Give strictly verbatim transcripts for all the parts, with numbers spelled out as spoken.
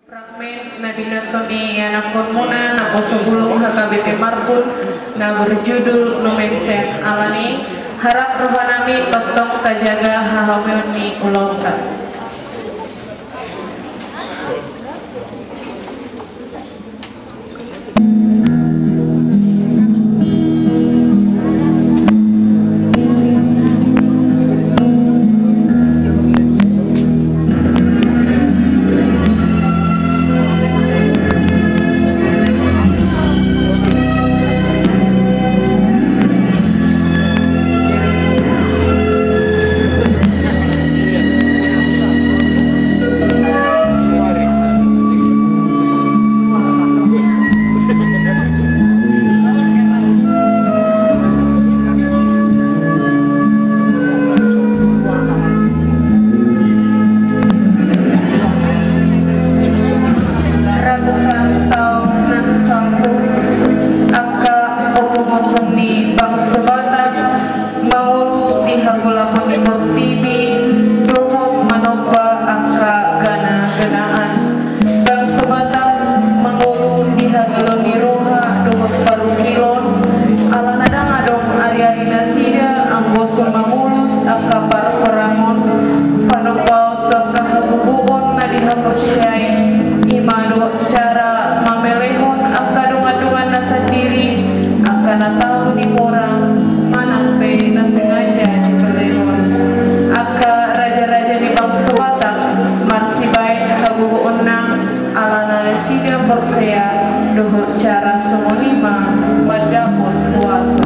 Fragmen na binoto ni ianakhonmuna naposo bulung H K B P Marbun na berjudul Numensen. Alani i, harap rohanami tongtong tajaga hahamuon ni ulaonta. Ratusan taon na salpu, angka ompung-ompung ni bangso Batak mangolu di hagolapon ni portibi dohot manomba angka gana-ganaan. Bangso Batak mangolu di hagalo ni roha dohot parungkilon, alana ndang adong ari-ari nasida anggo so mangulus angka parperangon. Panombaon tu angka hagogoon na dihaporseai, i ma dohot cara mamelehon angka dongan-donganna sandiri, angka na tau diporang manang pe na sengaja diperlehon. Angka raja-raja ni bangso Batak marsibaen hagogoonna, alana nasida porsea dohot cara songon i ma mandapot huaso.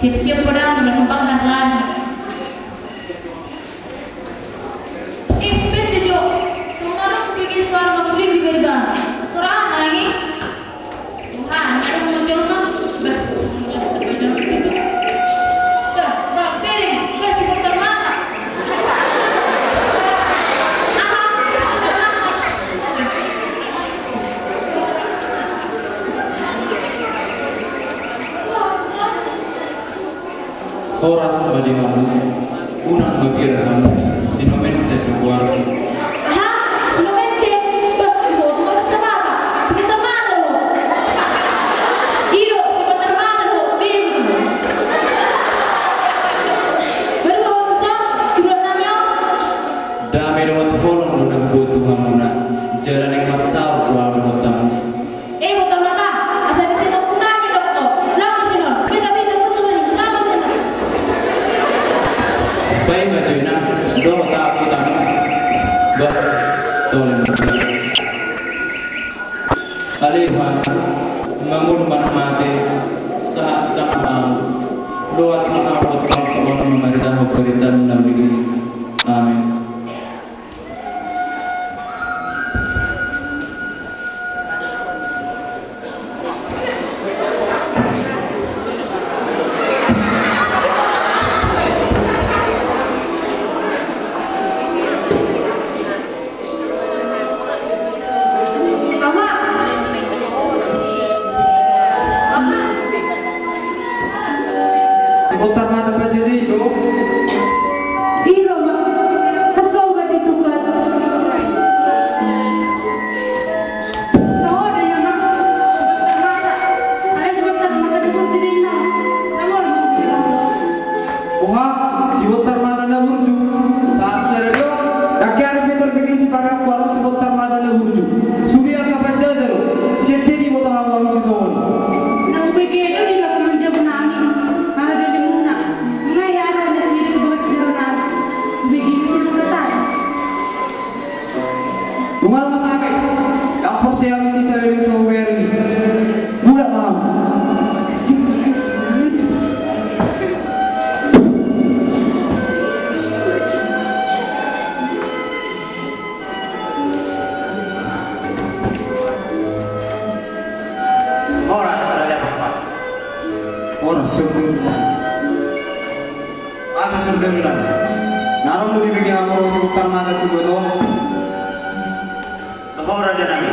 Siap-siap podang, menumpang dan lari. Eh, bete jo. Songon adong pe suara makuling di berga. Suara apa lagi? Wah, ngarung muncul mah. Bah, semuanya berbeda begitu. Bah, bah, bereng. Bah, si dokter mata. Aha. Horas ma di hamu, unang mabiar hamu, si Numensen do goarhu. Aha? Si Numensen? Bah, iboto ma sasabata, si Batarmata do. I do, si Batarmata do, begu. Baru bawa bisa, ibuat nami on. Dame dohot holong do na huboan tu hamuna, jala naeng marsaor do ahu dohot hamu. Eh, Batarmata, asa disi na punami dokter. Laho ma sian on, beta-beta musu ma i, laho ma sian on. Baen ma jo inang, dohot ahu hita. Bah, tole ma. Ale Tuhan, mangolu ma na mate, sahat hita ma ahu. Loas ma ahu dohot bangso on mamaritahon barita na uli i. Amen. Ama! Ama! Si Batarmata panjajah i do. I do ma. Hasoba di tukat. Saoda i ama. Batarmata. Ada si Batarmata di kursi di na. Saoda i ama. Oha, si Batarmata na burju. Sahat sada do. Kaki ada Peter Begesi parak walau si Batarmata na burju. Sude angka panjajah do. Sian dia diboto hamu alusi songon i. Nang bege do di lapangan jabu nami. Aha do limuna. Sundul. Angka sundul na. Naron do dibege hamu ro sundul tarmata tu goto. Toho raja nami.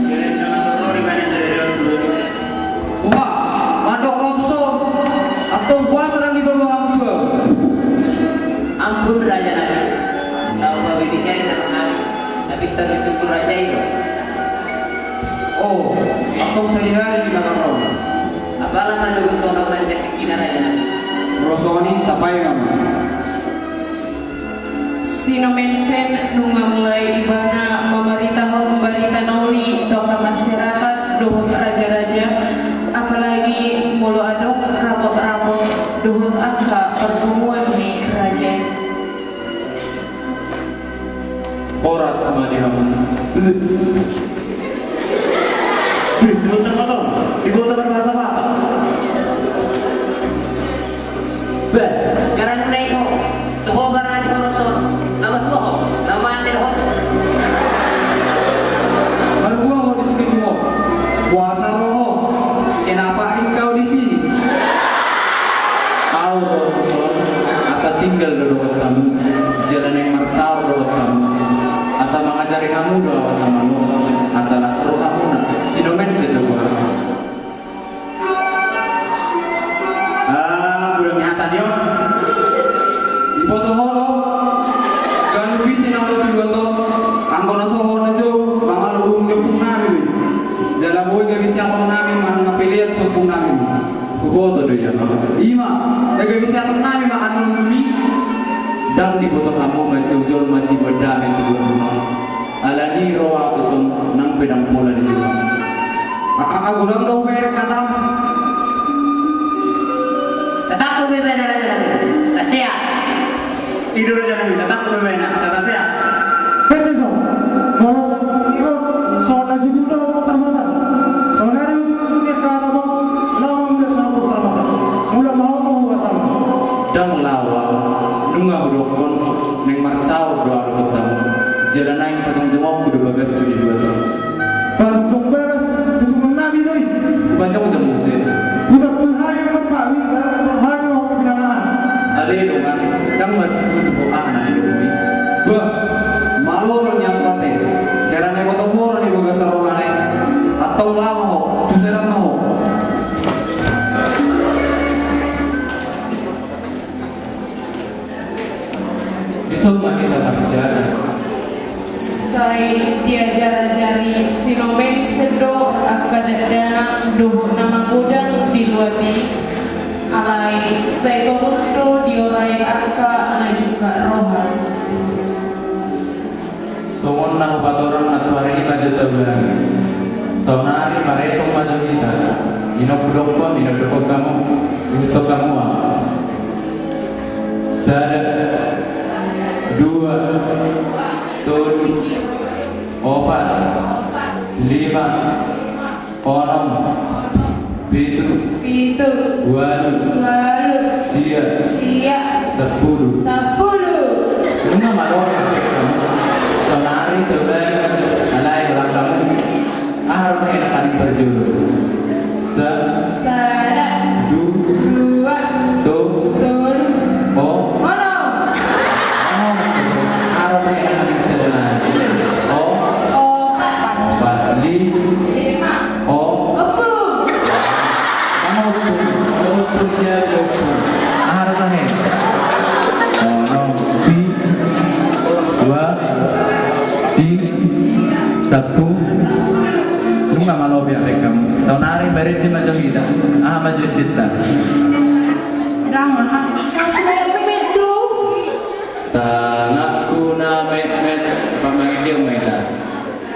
Jadi jangan terlalu dibanding saya dengan dulu. Wah, mandok lomso. Atau puasa dan di bawah hamu dua. Ampun raja nami. Kau bawa ini kan nami. Tapi tak bersyukur raja itu. Oh, atau sehari-hari di belakang kau. Apala manunggu sono kan detik kina raja nami. Rosoni tapai nama. Si Nomensen nunga mulai ibana mamaritahon barita na uli tu angka masyarakat dohot raja-raja, apalagi molo adong rapot-rapot dohot angka pardomuan ni raja i. Horas ma di hamu. Bih, sebentar potong. Diboto berbahasa Batak. Bah, garan na iko. Toho barani horoson. Nama tua ho. Nama ante ho. Marhua ho di sini ho. Puasa roho. Kenapa engkau di sini? Au ro tuson, asa tinggal do dohot hamu, jala naeng marsaor dohot hamu, asa mangajari hamu do au asa malo, asa las rohamuna, si Nomensen do goarna. Ah, bulan ni hata ni on. Diboto ho do, ganup ise na ro tu luat on, anggo na so ho na jou, mangalo uhum ni ompung nami do i. Jala boi gabe siaton nami manang na pelean tu ompung nami do i. Huboto do i ama. Ima, na gabe siaton nami ma annon nami. Ndang diboto hamu ma jou jolma sibuat dame tu luat on. Alani ro au tuson nang pe ndang pola di jolma. Anggo ndang do huberek hata. Tatap tu bebe na raja nami. Stasea. Ido raja nami, tatap tu bebe na. Stasea. Bete so. Molo ido so na jugu do tarmata. Saonari ujung-ujungna hata bang. Lawan mula sama tarmata. Mula mau mau asam. Ndang laho au, nunga hudokkon, naeng marsaor do au dohot hamu. Jala naeng pajongjongkonku do bagashu di luat on. Pajongjong bagas, tutungan nami do i. Hupajongjong muse. Hutampul hami ma pahami, hutampul hami ma pinanaan. Ale dongan, ndang marsitutu ho aha na nidok i. Bah, malo do nian pate. Hera na iboto ho do di bagasan rohana i. Antong laho ho, tu sada ma ho. Dison ma hita marsiajar. Sai diajar-ajari si Nomensen do angka dakdanak dohot na magodang di luat i, alai sai torus do diorai angka na jungkat roha. Songon na hupatorang nantuari i ma jo taulani. Saonari maretong ma jo hita. Inok hudokkon, inok dokkon hamu, ihuthon hamu au. Sada, dua, tolu, opat, lima, onom, pitu, pitu, ualu, ualu, sia, sia, sampulu, sampulu. Nunga malo, saonari taulani, alai holan hamu. Aha ro na enak ni parjolo? Sa, sada, du, dua, to, tolu, o, onom. Onom. Aha ro na enak ni sada nai? O, opat, opat, li, lima, o, ompung. Aha ompung? Ompung sia ompung. Aha ro na enak? Onom, pi, dua, si, sampulu. Nunga malo be hape hamu. Saonari beredi ma jo hita. Aha ma jo endenta? Ndang aha. Tanganku na metmet do. Tanganku na metmet. Pamangidion ma hita.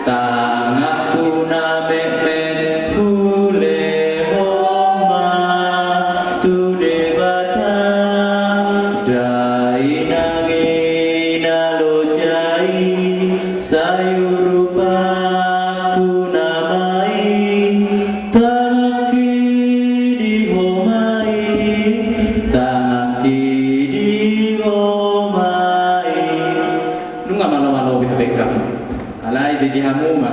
Tanganku na metmet hulehon ma tu Debata, dainang i na loja i. Sai urupangku nama i, tangki di homa i, tangki di homa i. Nunga malo-malo be hape hamu. Alai bege hamu ma,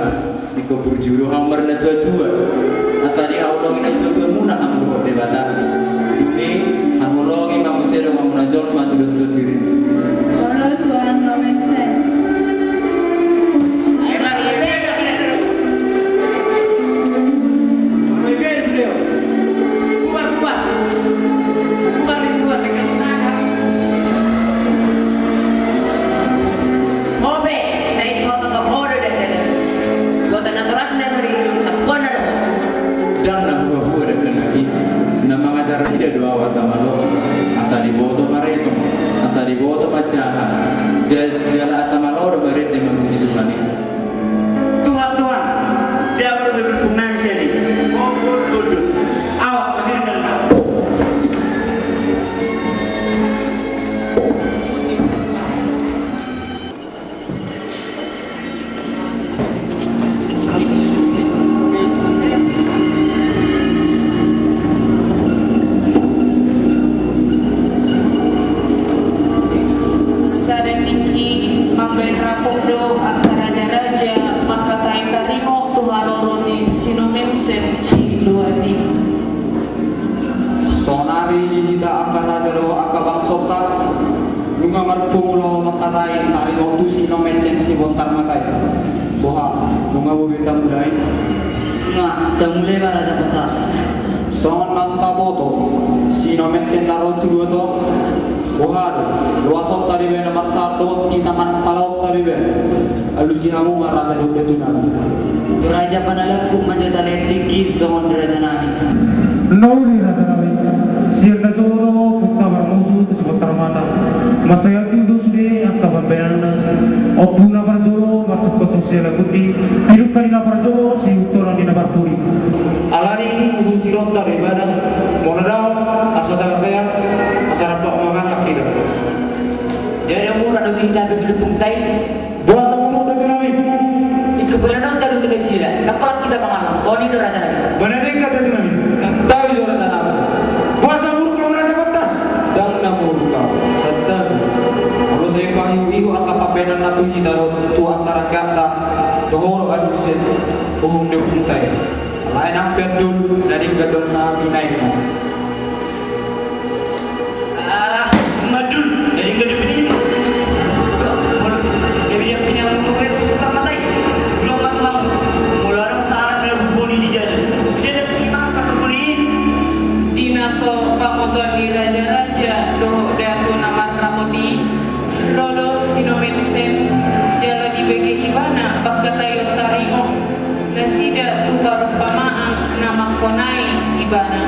ingkon burju do hamu marnatua-tua. Asa dihaholongi natuatuamuna hamu dohot Debata. Dung i, haholongi ma muse donganmuna jolma tu dos tondirim. Olo Tuan, Nomen Sen. Ope, sai diboto tu ho do dakdanak. Boto na torasna do i, tapuanna do ho. Ndang na huahua dakdanak i, na mangajar nasida do ahu asa malo, asa diboto maretong, asa diboto manjaha, ja-, jala asa malo do marende mamuji Tuhan i. Tuhan, Tuhan, jabu do bebek pungnami sian i. Awas, masih dengar. Sada tingki mambaen rapot do angka raja-raja mangkatai taringot tu haroro ni si Nomen Sen Ciluani. Saonari di hita angka raja dohot angka bangsonta, nunga marpungu laho mangkatai taringot tu si Nomen Sen Sibontar mata i. Boha, nunga boi be tamulai? Nunga, tamulai ma Raja Patas. Songon na taboto, si Nomen Sen na ro tu luat on, boha do, luasonta do ibana marsahat dohot hita manang palaonta do ibana. Alusi hamu ma raja dohot datunami. Tu raja panalangku manjata letik i songon di rajanami. Nauli rajanami, sian na jolo do punta marmusu tu Sibontar mata. Mansai agung do sude angka pambaenanna. Ompu na parjolo martungkot siala gundi, pidungka ni na parjolo sihutoran ni na parpudi. Alani i, uju sironta do ibana. Molo daong, asa tamasea, asa rampak manganak hita. Jadi mura do hita tu gedung tai. Boasa muruk datunami? Ingkon pelenon talu tu nasida, nangkolan hita mangallang, songon i do rajanami. Manadingka datunami. Tabi do rajanami. Boasa muruk do Raja Patas? Ndang na muruk au, santabi. Molo sai paihut-ihut angka pambaenanna tu hita dohot tu angka rangganta, toho do adong muse uhum ni ompunta i. Alai nang pe andul, na denggan do na binaenna. Ah, mandul, jadi nggak ada bini. Jadi yang punya umur yang suka matai. Belum mati kamu. Mula orang salah dalam boni di jalan. Dia ada lima kata boni. Di na so pamotoan ni raja-raja dohot datu na marrapot i, ro do si Nomen Sen, jala dibege ibana mangkatai taringot nasida tu parumpamaan na mangkonai ibana.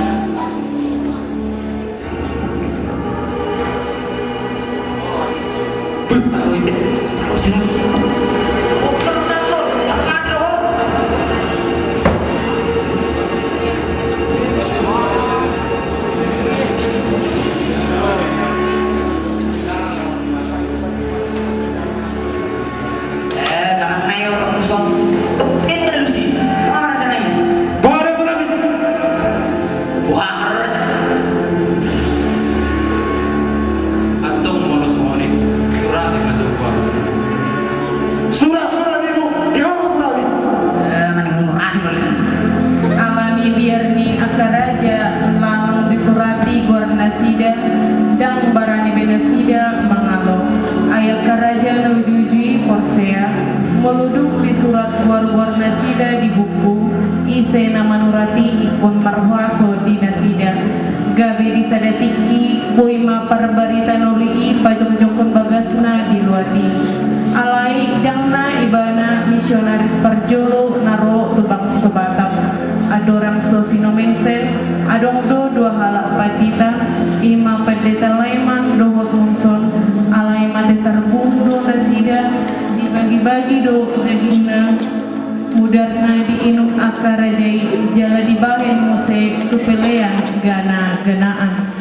Eh, tangan nayo, Muson. Tuh, dia pada lusi. Tangan mana sana ini? Boha do tu nami? Boha, haroro. Antong molo songon i, surati ma jo boha. Surat, surat ibu, di mana surat ibu? Eh, mana ngomong ah, mana? Alani biar ni angka raja, lam disurati goar nasida, ndang barani be nasida mangalo. Ai angka raja na uju-uju i porsea, molo dung disurat goar-goar nasida di buku, ise na manurati ingkon marhuaso di nasida. Gabe di sada tingki, boi ma parbarita nauli i pajongjonghon bagasna di luat i. Alai ndang na ibana misionaris parjolo na ro tu bangso Batak. Andorang so si Nomen Sen, adong do dua halak pandita, i ma Pandita Laiman dohot Muson, alai mate tarbunuh do nasida, dibagi-bagi do dagingna, mudarna diinum angka raja i, jala dibahen muse tu pelean gana-ganaan.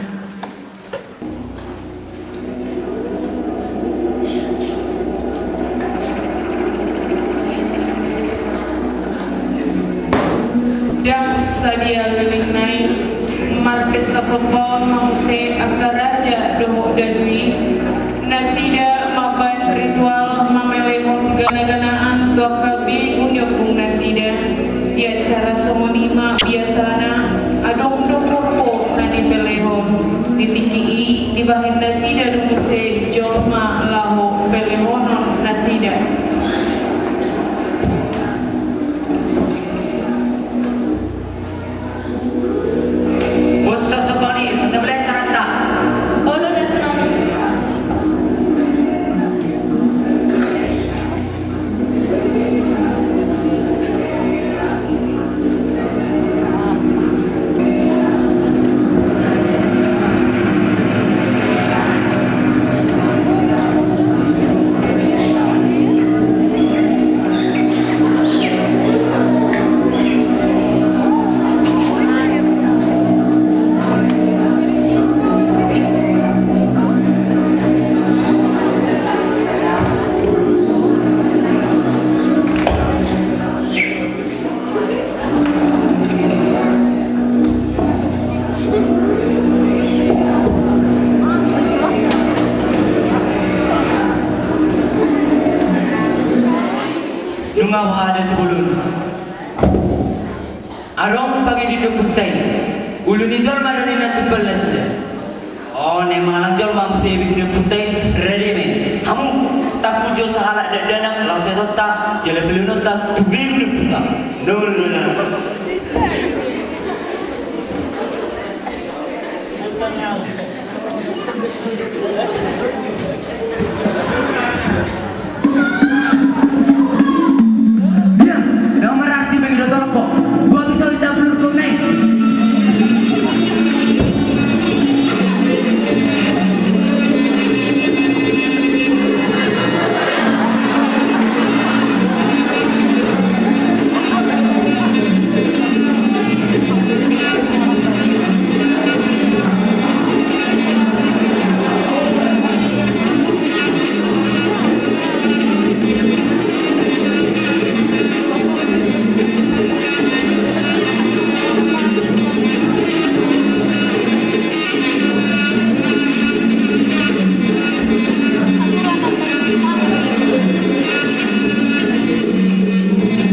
Ndang sadia gellengna i, marpesta sombaon ma muse angka raja dohot datu i. Nasida mambahen ritual mamelehon gana-ganaan tu angka bingung ni ompung nasida. Di acara songon i ma biasa Bahen nasida do muse jolma laho pelehonon nasida. Bot sosoponi, songon i ma caranta. Olo, datang. Nunga huhadap tu bolon. Adong pangidin ni ompunta i. Ulu ni jolma do ninna tumpal nasida. O, naeng mangalang jolma muse ibebere ni ompunta i, rade ma i. Hamu, tangkup jo sahalak dakdanak, laos etonta, jala pelehononta tu ibebere ni ompunta. Ndang olo do na. Ia, ndang mararti mangido tolong ho. Buat bisa udah belur kau naik.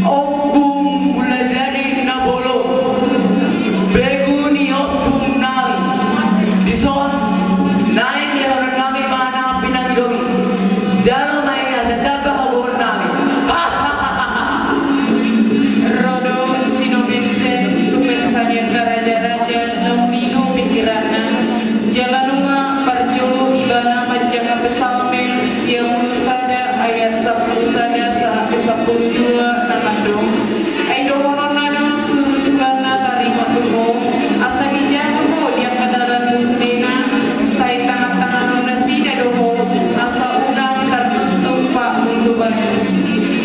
Ompung Mulajadi Nabolon, begu ni ompung nami. Dison naeng lehonon nami ma na pinangido i. Jalo ma i asa tamba hagogoon nami. Ro do si Nomensen tu pesta ni angka raja-raja, naung lilo pingkiranna. Jala nunga parjolo ibana manjaha psalmen sia pulu sada ayat sampulu sada sahat tu sampulu dua na mandok. Ai dohononna do suru sudena taringot tu ho, asa dijaha ho di angka dalanmu sudena, sai tangan-tanganon nasida do ho, asa unang tartuktuk patmu tu batu.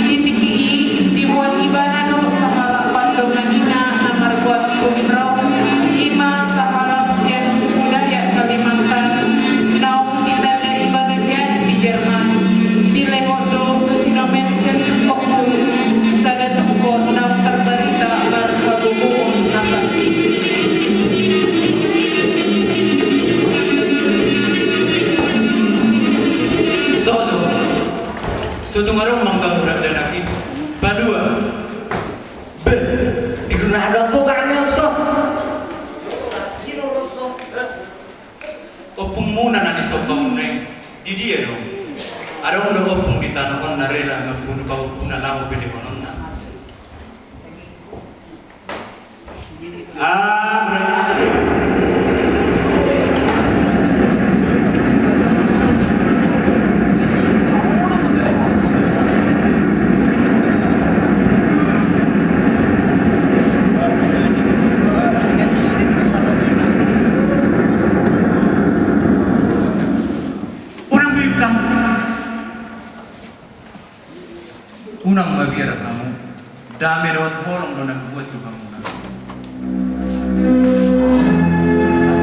Di tingki i dibuat ibana do sahalak pandonganina na margoar Gumrong, i ma sahalak sian suku Dayak Kalimantan, naung ditanda ibana hian di Jerman. Dilehon do tu si Nomensen tungkotna, sada tungkot naung tarbarita marhagogoon na sangkit. Sotung, sotung adong manggamu dakdanak i. Palua. Beh, di guna adong ko karena so. Ompungmuna na nisombangmuna i, di dia do? Adong do ompung di tano on na rela mambunu pahompuna laho pelehononna? Ah, berarti. Unang biar kamu. Unang mabiar hamu. Dame dohot holong do na hubuat tu hamuna.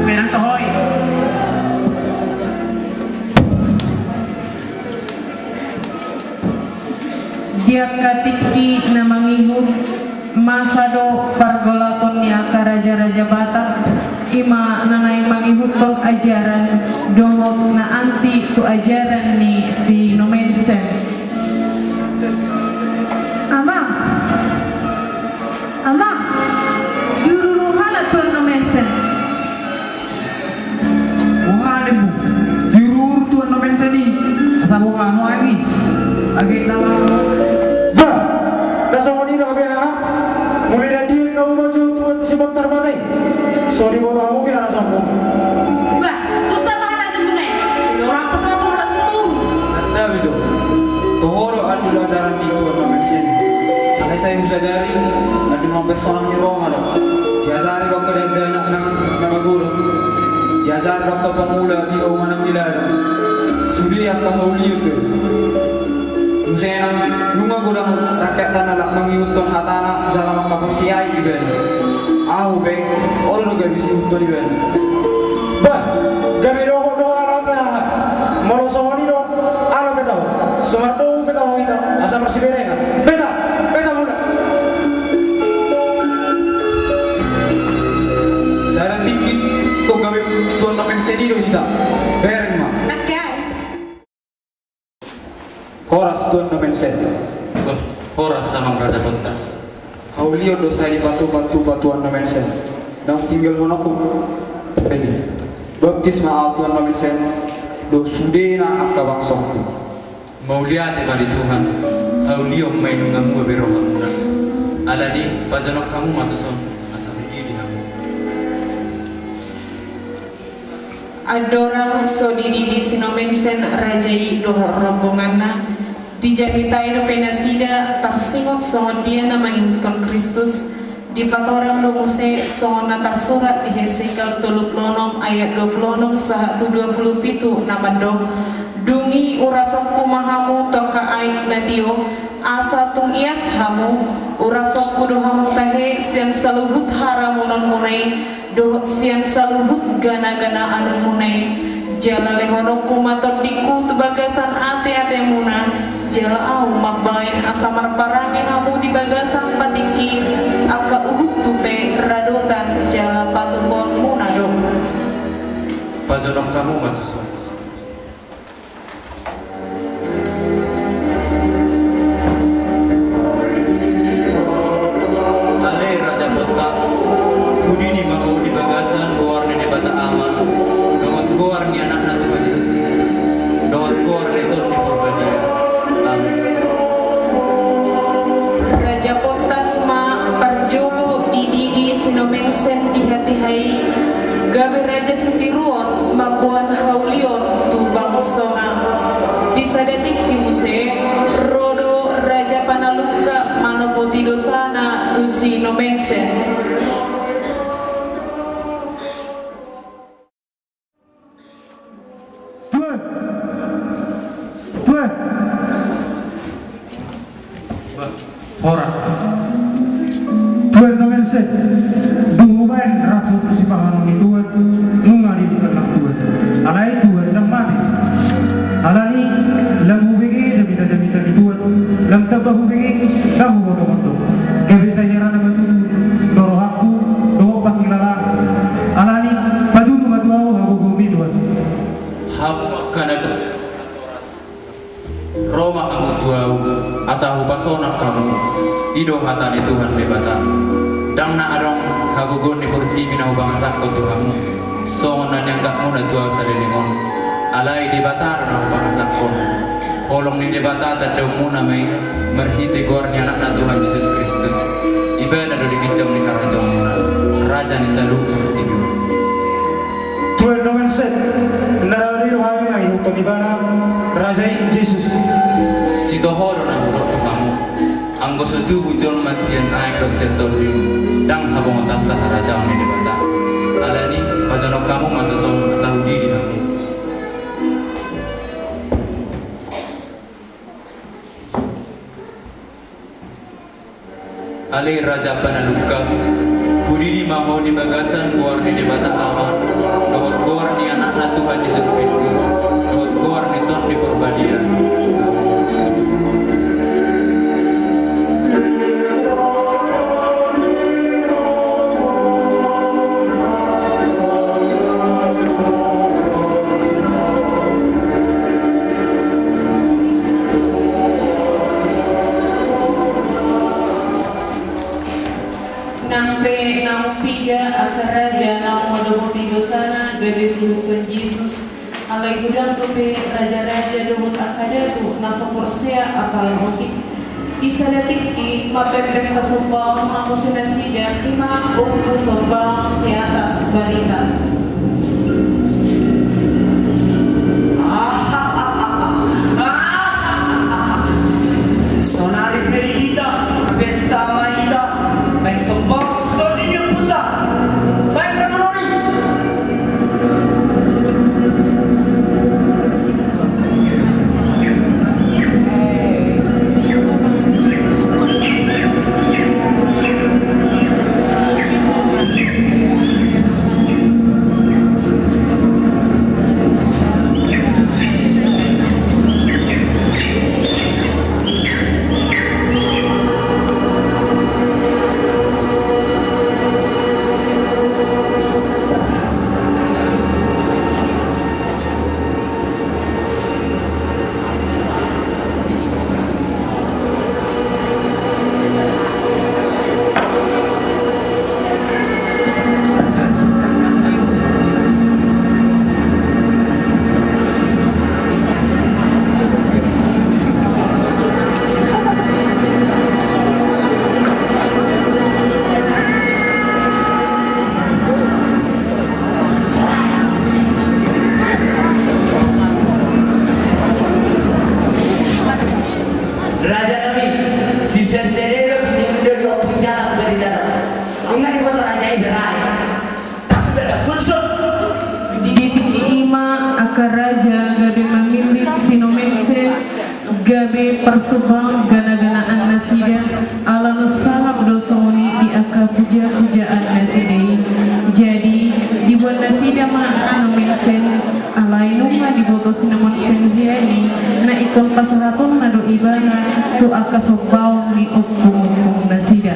Penang tohoi. Di angka tingki na mangihut, masa do pargolaton ni angka raja-raja Batak, i ma na naeng mangihuthon ajaran dohot na anti tu ajaran ni si Nomensen. Amang, amang, duru rohana tu Nomensen. Wah, lebu. Anu, anu, agi. Agi, nama. Bah, na songon i do hape aha? Muli na diin hamu manjou Tuhan si Bontar Bata i. So diboto hamu pe harajaonmu. Bah, dusta ma harajaonmuna i. Dorang pas ma tu haras putu. Anta bijo. Toho do andul ajaran ni Tuhan na mengsen. Alai sai husadari, andul mampersonang ni roha do. Diajari do angka dakdanak na, na magodang. Diajari do angka pangula di dongan na milala. Sude angka haulion do. Muse nang nunga godang rakyat na laho mangihuthon hatana jala mangkaporseai ibana. Ahu pe, olo do gabe siihuthon ibana. Bah, gabe dohot do alatna. Molo songon i do, alo pe taho. So mardongan pe taho hita, asa marsiberengan. Beta, beta muna. Sada tingki, tong gabe tuan na mengsen i do hita. Bereng ma. Angke ahu. Horas tuan na mengsen. Bah, horas amang Raja Bontas. Haulion do sai dipatupa-tupa tuan na mengsen. Naung tinggalhononku. Bege. Baptis ma ahu tuan na mengsen. Dohot sudena angka bangsongku. Mauliate ma di Tuhan. Haulion ma i nunga muba be rohamuna. Alani, pajonok hamu ma tuson. Asa hudidi hamu. Andorang so dididi si Nomengsen raja i dohot rombonganna, dijamitai dope nasida tarsingot songon dia na mangihuthon Kristus, dipatorang do muse songon na tarsurat di Hesekiel tolu pulu onom ayat dua pulu onom sahat tu dua pulu pitu na mandok, Dung i urasonku ma hamu tu angka aek na tio, asa tung ias hamu, urasonku do hamu tahe sian saluhut haramunonmuna i, dohot sian saluhut gana-ganaanmuna i, jala lehononku ma tondingku tu bagasan ate-atemuna, jala ahu mambahen asa marparange hamu di bagasan patikki, angka uhumhu pe radotan jala patupaonmuna do. Pajonok hamu ma tuson. Ale Raja Bontas, hudidi ma ho di bagasan goar ni Debata Ama, dohot goar ni Anakna Tuhan Jesus Kristus, dohot goar ni Tondi Porbadia. Amen. Raja Bontas ma parjolo dididi si Nomengsen di hatiha i, gabe raja sitiruon mamboan haulion tu bangsona. Di sada tingki muse, ro do Raja Panalungka manopoti dosana tu si Nomengsen. Tuan! Tuan! Bah, horas. Tuan Nomengsen, dung hubahen raja tu sipanganon ni Tuan, nunga dibuka nang Tuan. Alai Tuan ndang mate. Alani, lam hubege jamita-jamita ni Tuan, lam tamba hubege, ndang huboto-boto. Gabe sai hera na matutu, do rohangku, dohot pangkilalaanku. Alani, patudu ma tu ahu hagogoonmi Tuan. Hamu angka na dong. Ro ma hamu tu ahu, asa hupasonang hamu. I do hata ni Tuhan Debata. Ndang na adong hagogoon ni portibi na hubangasahon tu hamu, songon na nianggapmuna tu ahu saleleng on. Alai Debata do na hubangasahon. Holong ni Debata tandaonmuna ma i, marhite goar ni Anakna Tuhan Jesus Kristus. Ibana do di ginjang ni harajaonmuna, raja ni saluhut portibi on. Tuan Nomengsen, na rade do hami mangihuthon ibana, raja i Jesus. Sitoho do na hudok tu hamu. Anggo so tubu jolma sian aek dohot sian tondi, ndang habongotansa harajaon ni Debata. Alani, pajonok hamu ma tuson asa hudidi hamu. Ale Raja Panalungka, hudidi ma ho di bagasan goar ni Debata Ama, dohot goar ni Anakna Tuhan Jesus Kristus, dohot goar ni Tondi Porbadia. Nang pe naung piga angka raja naung mandapoti dosana gabe siihuthon Jesus, Alai godang dope raja-raja dohot angka datu na so porsea apala otik. Di sada tingki mapepes tasomba on ma muse nasida, ima Ompu Sombaon Siatas Barita. Sonari pe di hita, pesta ma hita, baen somba, tondi ni ompunta, baen ramonori. Raja nami, sisada-sada do pinangido ni Ompu Siatas Barita. Ingot diboto raja i berai. Di tingki i ma angka raja gabe mamillit si Nommensen gabe parsombaon gana-ganaan nasida, ala na sangap do songon i di angka puja-pujaan nasida i. Jadi diboan nasida ma si Nommensen, alai nunga diboto si Nommensen hian i, na ingkon pasahatonna do ibana tu angka sombaon ni ompu-ompu nasida.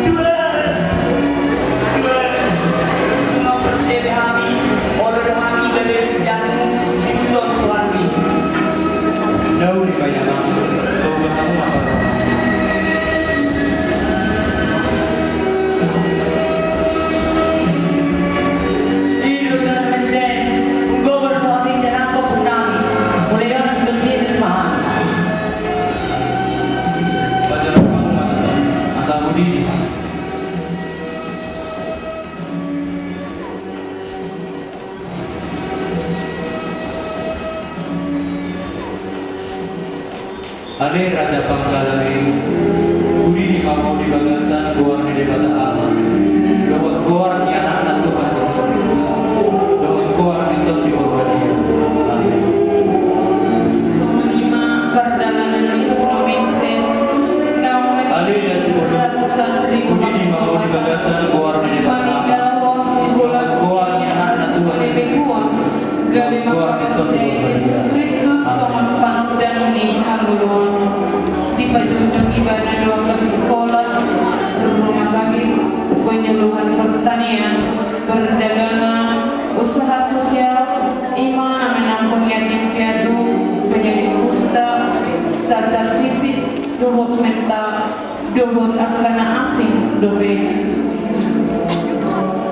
Tuhan, Tuhan, nunga porsea be hami, olo do hami gabe siseanmu, siuton Tuhanmi. Nauli ma i, Amang, paubah hamu ma parroham. I do Tuhan Nommensen, umgogo do hami sian angka ompungnami, mulai on singkop Jesus ma hami. Pajalang hamu ma tuson, asa pudi. Ale Raja Panggalang i, pudi ma ho di bagasan goar ni Debata Ama, dohot goar ni Anakna Tuhan Jesus Kristus, dohot goar ni Tondi Porbadia. Amin. Songon i ma pardalanan ni si Nommensen, naung na di ratusan ribu bangso, pudi ma ho di bagasan goar ni Debata Ama, dohot goar ni Anakna Tuhan Jesus Kristus, gabe mangkaporseai Jesus Kristus songon panondang ni hangoluan. Dipajongjong ibana do angka sikola, rumah sakit, penyuluhan pertanian, perdagangan, usaha sosial, i ma na menampung yatim piatu, penyakit kusta, cacat fisik dohot mental, dohot angka na asing dope.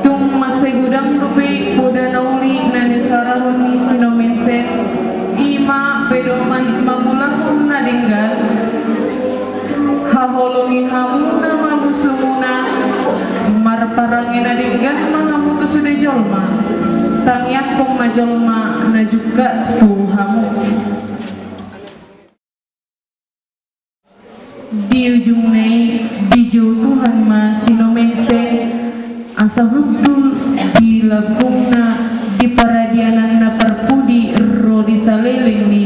Tung mansai godang dope poda na uli Tarange na denggan ma hamu tu sude jolma, tangiangkon ma jolma na jungkat tu hamu. Di ujungna i dijou Tuhan ma sinomengseng, asa hundul di lambungna, di paradianan na parpudi ro di saleleng ni